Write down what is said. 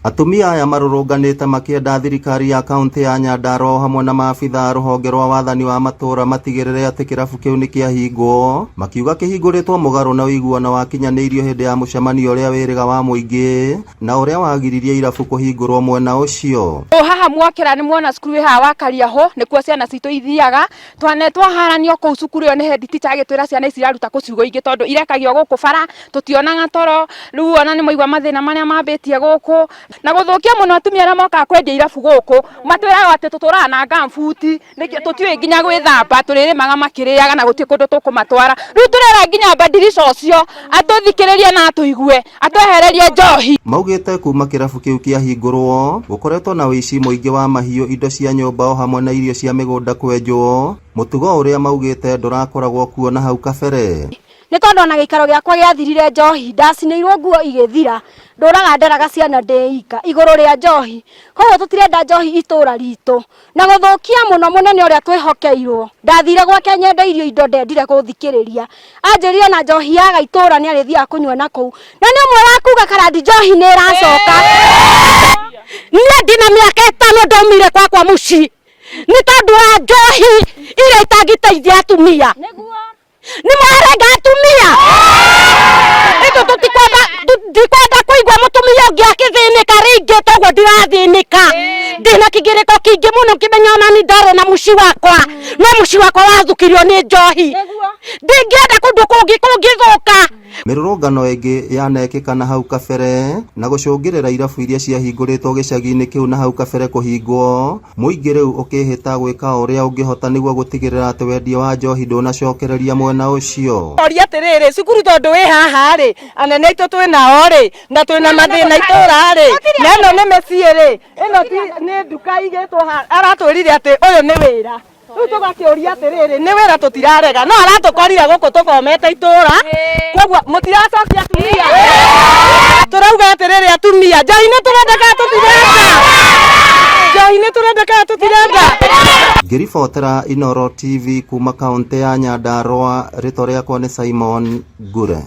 Atumia aya marũrũnganĩte makĩenda thirikari ya kaunti ya Nyandarua o hamwe na maabitha a rũhonge rwa wathani wa matũra matigĩrĩre atĩ kĩrabu kĩu nĩ kĩahingwo, makiuga kĩhingũrĩtwo mũgarũ na ũiguano wakinyanĩirio hĩndĩ ya mũcemanio ũrĩa wĩrĩga wa mũingĩ na ũrĩa wagiririe irabu kũhingũrwo mwena ũcio. O haha mwokĩra nĩ mwona cukuru wĩ haha wa Kariahũ nĩkuo ciana citũ ithiaga twane twaharanio kũu cukuru ĩyo nĩ head teacher agĩtwĩra ciana ici iraruta kũ ciugũ ingĩ tondũ irekagio gũkũ bara tũtionaga toro rĩu ona nĩ mwaigua mathĩna marĩa mambĩtie gũkũ na gũthũkia mũno atumia arĩa mokaga kwendia irabu gũkũ matwĩraga atĩ tũtũraga na ngambuti nĩkĩo tũtiũĩ nginya gwĩthamba tũrĩrĩmaga makĩrĩaga na gũtirĩ kũndũ tũkũmatwara rĩu tũrera nginya badirisha ũcio atũthikĩrĩrie na atũigue atwehererie njohi. Maugĩte kuma kĩrabu kĩu kĩahingũrwo, gũkoretwo na ũici mũingĩ wa mahiũ, indo cia nyũmba o hamwe na irio cia mĩgũnda kwenjwo, mũtugo ũrĩa maugĩte ndũrakoragwo kuo na hau kabere. Nĩ tondũ ona gĩikaro gĩakwa gĩathirire njohi, ndacinĩirwo nguo igĩthira, ndũraga nderaga ciana ndĩ ika igũrũ rĩa njohi. Koguo tũtirenda njohi itũra ritũ. Na gũthũkia mũno mũnene ũrĩa twĩhokeirwo. Ndathire gwake nyendeirio indo ndendire gũthikĩrĩria. Anjĩrire ona njohi yaga itũra nĩ arĩthiaga kũnyua na kũu. Na nĩ ũmwe wa kuga karandi njohi nĩ ĩracoka. Niĩ ndĩna mĩaka ĩtano ndaumire gwakwa mũciĩ nĩ tondũ wa njohi iria itangĩteithia atumia. Nĩ mwarenga atumia. Itũ tũtikwenda ndikwenda kũigua mũtumia ũngĩ akĩthĩnĩka rĩngĩ toguo ndirathĩnĩka. Ndĩna kĩgĩrĩko kĩingĩ mũno ngĩmenya ona ni ndarĩ na mũciĩ wakwa no mũciĩ wakwa wathũkirio nĩ njohi. Ndingĩenda kũndũ kũngĩ kũngĩthũka. Mĩrũrũngano ĩngĩ yanekĩka na hau kabere na gũcũngĩrĩra irabu iria ciahingũrĩtwo gĩcagi-inĩ kĩu na hau kabere kũhingwo, mũingĩ rĩu ũkĩhĩta gwĩka o ũrĩa ũngĩhota nĩguo gũtigĩrĩra atĩ wendia wa njohi ndũnacokereria mwena ũcio. Oria atĩrĩrĩ, cukuru tondũ wĩ haha rĩ, anene aitũ twĩ nao rĩ, na twĩna mathĩna itũra rĩ, na ĩno nĩ mĩciĩ rĩ, ĩno nĩ nduka igĩtwo haha, aratwĩrire atĩ ũyũ nĩ wĩra. Rĩu tũgakĩũria atĩrĩrĩ, nĩ wĩra tũtirarega, no aratũkorire gũkũ tũkomete itũra, koguo mũtiracokia atumia. Tũrauga atĩrĩrĩ atumia, njohi nĩ tũrenda kana tũtirenda? Njohi nĩ tũrenda kana tũtirenda? Ngĩribotera Inooro TV kuma kaũntĩ ya Nyandarua, rĩtwa rĩakwa nĩ Simon Ngure.